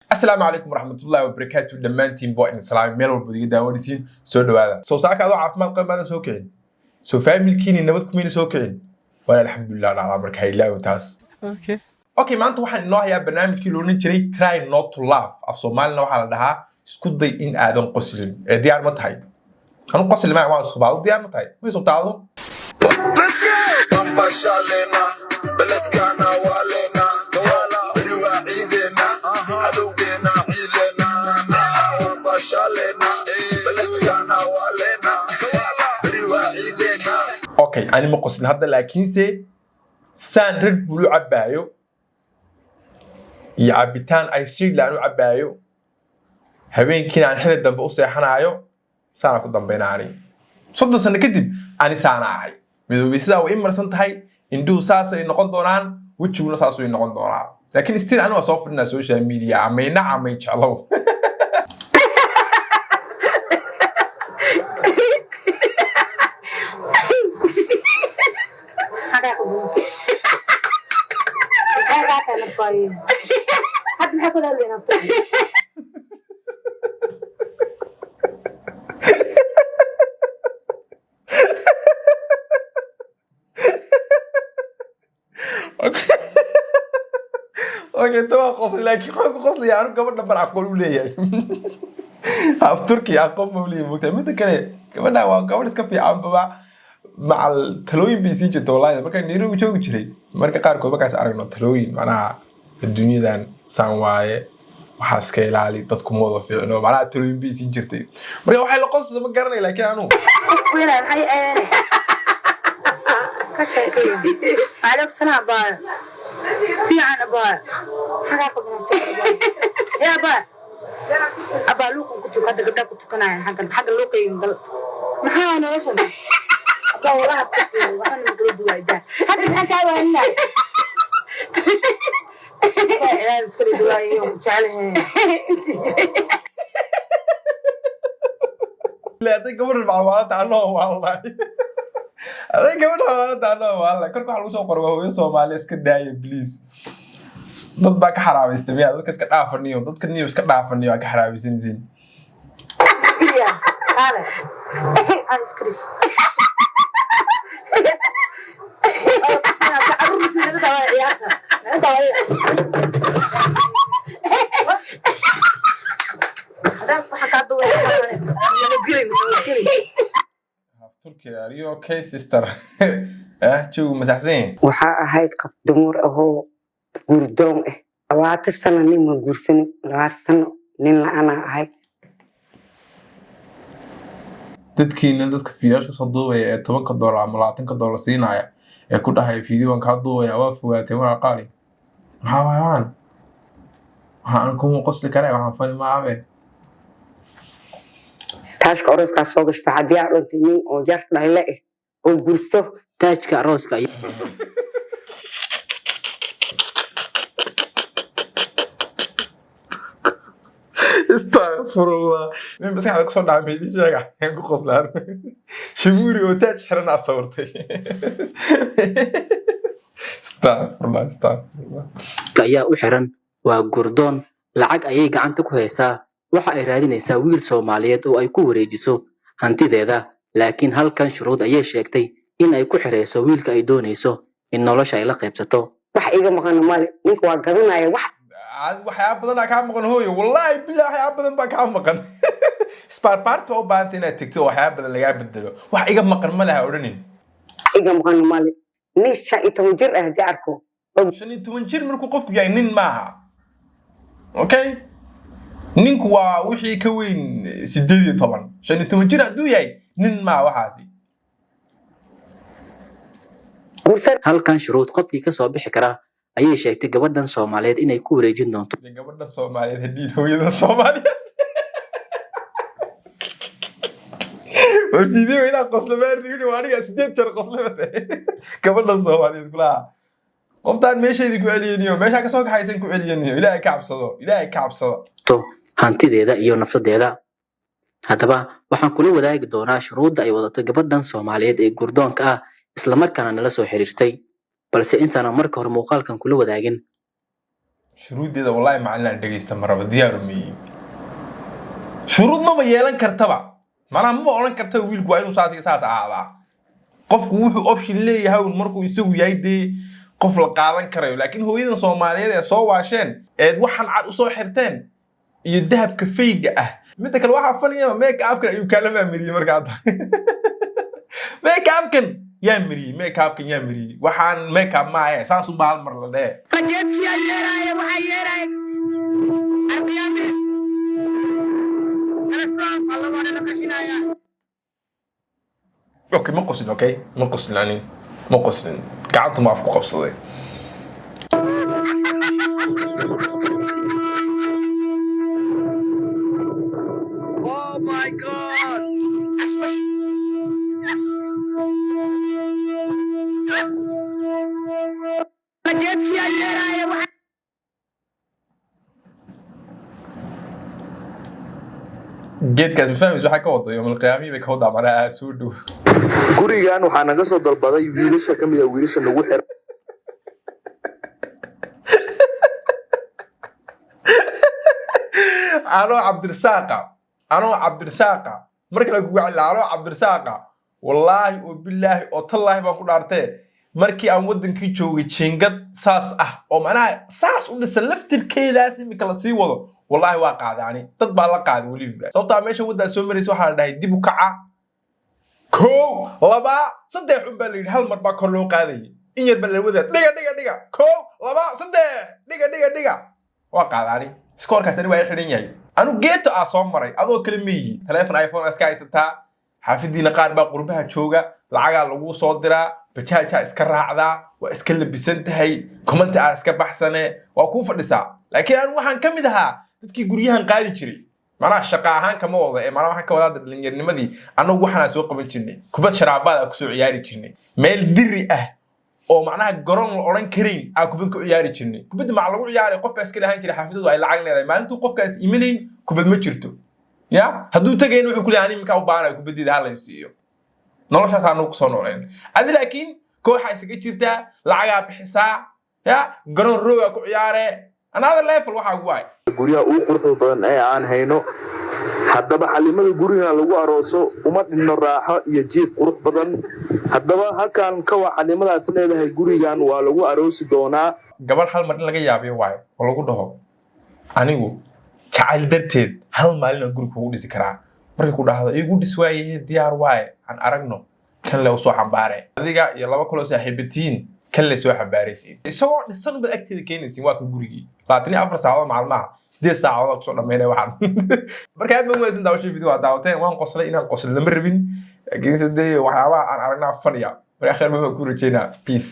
Asalaamu calaykum waraxmatullahi wabarakaatu. Dhammaantiin waa idin salaamay, meel walba iga daawanaysiin, soo dhawaada. Soo saaka adoo caafimaad qaba maadan soo kicin, soo faamilkiini nabad kumayna soo kicin. Waa alxamdulilah dhacdaa marka ha ilaawin taas. Okay, maanta waxaan inoo hayaa barnaamijkii loolan jiray Try Not to Laugh. Af Soomaalina waxaa la dhahaa Isku Day in Aadan Qoslin. Ee diyaar ma tahay? Anu qosli maa, waan subaado. Diyaar ma tahay? May subtaado. Bashaalena beledkaana waaleena, beri waa ciideena, cadowgeena ciileena. Bashaalena beledkaana waaleena, beri waa ciideena. Okay, ani ma qoslin hadda, laakiinse saan Red Bull u cabbaayo iyo cabitaan ay siidla aan u cabbaayo, habeenkiina aan xili dambe u seexanaayo, saana ku dambayna. Ani 30 sano kadib ani saana ahay. Midoobay sidaa way i marsan tahay, indhuhu saasay noqon doonaan, wejiguna saasuu i noqon doonaa, laakiin still ani waa soo fadhinaa social media, amay nac amay jeclow. Hadda maxaa ku hadlaynaa after? Okay, ta waa qoslay, laakiin waxaan ku qoslaya anu gabadha ban aqoon u leeyahay. Af Turki aqoon ba u leeyahay, mogtahay. Midda kale, gabadha waa gabadh iska fiican baba, macal talooyin bay siin jirta. Wallahi markaan Nairobi joogi jiray, marka qaarkood markaas aragno talooyin, macnaha adduunyadan saan waaye, waxaa iska ilaali, dadku ma wada fiicno, macnaha talooyin bay siin jirtay. Marka waxay la qoslaysa ma garanay, laakiin anu Weynaa maxay eene? Ka sheekeeya. Waalaikum salaam abaayo. Fiican abaayo. Maxaa kaa qaban after abaayo? Yaa abaayo. Abaa luuqan ku tuko, hadda gabdhaha ku tukanayaan xaggan xagga luuqaygan gal. Maxaa waay noloshan? Abaa walaha ku fiirin, waxna ma kala duwaa daa. Hadda maxaa kaa waaninaa? Abaa cilaal iska dhigwaayo, jecelahay. Hadday gabadha macwaalata anoo waalahay, hadday gabadha macwaalata anoo waalahay. Korka waxaa lagu soo qoray waa hooyo Soomaali. Iska daaya please, dad baa ka xaraabaysta miya? Dadka iska dhaafaniyo, dadka niyo iska dhaafaniyo, aa ka xaraabaysanaysiin. Biya, kaale. Aan iska dhig. Carruurtii naga daawaya ciyaarta. Naga daawaya. Haddaan waxaan kaa duubaya, nabadgelin, nabadgelin. Af Turki, are you okay, sister? Eh, jawigu masaxsan yahay. Waxaa ahayd qof dumar ahoo guurdoon ah. 20 sano nin ma guursanin, 20 sano nin la-aanaa ahay. Dadkiina dadka fiidiyaasha soo duubaya ee $10 ama $20 siinaya ee ku dhahaya fiidiyowaan kaa duubaya, waa fogaatay waa qaali. Maxaa waay waan waxaan kuma qosli karay, waxaan fani maabe. Taashka oroskaa soo gashta haddii aa dhintay nin oo jar dhayle ah oo guursto. Taajka arooska ayaa Astagfirullah, min maskaxda kusoo dhacay ma idiin sheega? Aan ku qoslaan shamuuri oo taaj xiran aa sawirtay. Astagfirullah, astagfirullah. Ayaa u xiran, waa gurdoon, lacag ayay gacanta ku haysaa. Waxa ay raadinaysaa wiil Soomaaliyeed oo ay ku wareejiso hantideeda, laakiin halkan shuruud ayay sheegtay in ay ku xirayso wiilka ay doonayso in nolosha ay la qaybsato. Wax iga maqana male, ninka waa gadanaya wax. Waxyaaba badan aa kaa maqan hooyo, wallahi billahi, waxyaaba badan baa kaa maqan. Spare part baa u baahanta inaad tegto oo waxyaaba badan lagaa bedelo. Wax iga maqan ma laha odhanin. Iga maqana male, nin 15 jir ah haddii arko oo 15 jir markuu qofku yahay nin maaha. Okay, ninku waa wixii ka weyn 18. 15 jir hadduu yahay nin maaha waxaasi. Guursan. Halkan shuruud qofkii ka soo bixi kara ayay sheegtay gabadhan Soomaaliyeed inay ku wareejin doonto Dee gabadha Soomaaliyeed haddii hooyada Soomaaliyeed war video inaa qoslama rabin, waa aniga 8 jeer qoslama tahay. Gabadha Soomaaliyeed kulaha, qoftaan meesheedii ku celiyeniyo, meeshaa kasoo kaxaysan ku celiyeniyo. Ilaahay ka cabsado, Ilaahay ka cabsado. Hantideeda iyo nafsadeeda. Haddaba waxaan kula wadaagi doonaa shuruudda ay wadato gabadhan Soomaaliyeed ee gurdoonka ah, islamarkaana nala soo xiriirtay. Balse intaanan marka hore muuqaalkan kula wadaagin, Shuruuddeeda wallahi macalin aan dhegeysta ma rabo, diyaaru miyi. Shuruud maba yeelan kartaba, macnaha maba odhan kartaba wiilku waa inuu saas iyo saas ahaadaa. Qofku wuxuu option leeyahay un markuu isagu yahay dee qof la qaadan karayo. Laakiin hooyadan Soomaaliyeed ee soo waasheen, eed waxan cad usoo xirteen iyo dahabka fayga ah. Midda kale, waxaa funny ah make upkan ayuu kaala maamiriyey. Marka hadda make upkan yaa mariyey, make upkan yaa mariyey, waxaan make up maahe, saas unbaa hal mar la dhee. Geedkiyaa yeeraaya, waxaa yeeraaya arqiyaame, telefoon alla la qarxinaaya. Okay, ma qoslin. Okay, ma qoslin, ani ma qoslin, gacantu ma af ku qabsaday. Oh my God! Geedkiyaa yeeraaya waxaa. Geedkaas ma fahmaysa waxaa ka wado yoomalqiyaamihii bay ka wadaa, macnaha soo dhow. Gurigan waxaa naga soo dalbaday wiilasha ka mid ah wiilasha nagu xiran. Anoo Cabdirsaaqa, anoo Cabdirsaaqa, marka la kugu celina, anoo Cabdirsaaqa, wallaahi oo bilaahi oo tallaahi baan ku dhaartee, markii aan waddankii joogay jiingad saas ah oo macnaha saas u dhisan laftirkeedaas imika la sii wado, wallaahi waa qaaday ani, dad baa la qaaday weliba, sababtaa meesha waddaa soo maraysa waxaa la dhahay dib u kaca, kow, laba, saddex un baa la yidhi. Hal mar baa kor loo qaadayay, in yar baa la wadaa, dhiga dhiga dhiga, kow, laba, saddex, dhiga dhiga dhiga, waa qaadaani. Iskoorkaas ani waa i xidhan yahay. Anu geeto ah soo maray, adoo kale ma yihi. Taleefon iPhone iska haysataa, xaafidiina qaar baa qurbaha jooga, lacagaa laguu soo diraa, bajaajaa iska raacdaa, waa iska labisan tahay, commenti aa iska baxsane, waa kuu fadhisaa. Laakiin anu waxaan ka mid ahaa dadkii guryahan qaadi jiray, macnaha shaqa ahaan kama wada ee macnaha waxaan ka wadaa dhallinyarnimadii annagu waxaanaa soo qaban jirnay, kubad sharaabaad aa kusoo ciyaari jirnay, meel diri ah oo macnaha garoon la odhan karayn aa kubad ku ciyaari jirnay. Kubadda maca lagu ciyaaray qof baa iska lahaan jiray, xaafidadu ay lacag leedahay. Maalintuu qofkaas imanayn kubad ma jirto, ya hadduu tagayn wuxuu ku leeyahay ani iminkaa u baahanayo kubaddeeda ha lay siiyo. Noloshaas aanu kusoo nooleen adi. Laakiin kooxa isaga jirtaa, lacagaa bixisaa, ya garoon roogaa ku ciyaare, another level waxaa ugu waay. Guryaha ugu quruxda badan ee aan hayno haddaba xalimada gurigan lagu arooso uma dhinno raaxo iyo jiif qurux badan. Haddaba halkan kawa xalimadaas leedahay, gurigan waa lagu aroosi doonaa. Gabadh hal mar in laga yaabiyo waayo oo lagu dhaho anigu jacayl darteed hal maalin aan guri kugu dhisi karaa. Markay ku dhahdo igu dhis waayahe, diyaar waaye, aan aragno kan le usoo xambaare, adiga iyo laba kaloo saaxiibatiin kan le soo xambaaraysiin, isagoo dhisan baad agteeda keenaysiin. Waa kan gurigii 24 saacadood maalmaha, 8 saacadood kusoo dhamaynaya waxaan. Marka aad baan umaysan daawasho video waa daawateen. Waan qoslay, inaan qoslay lama rabin, laakiinse dee waxyaabaha aan aragnaa funny ah. Marka khayr baan ku rajeynaa. Peace.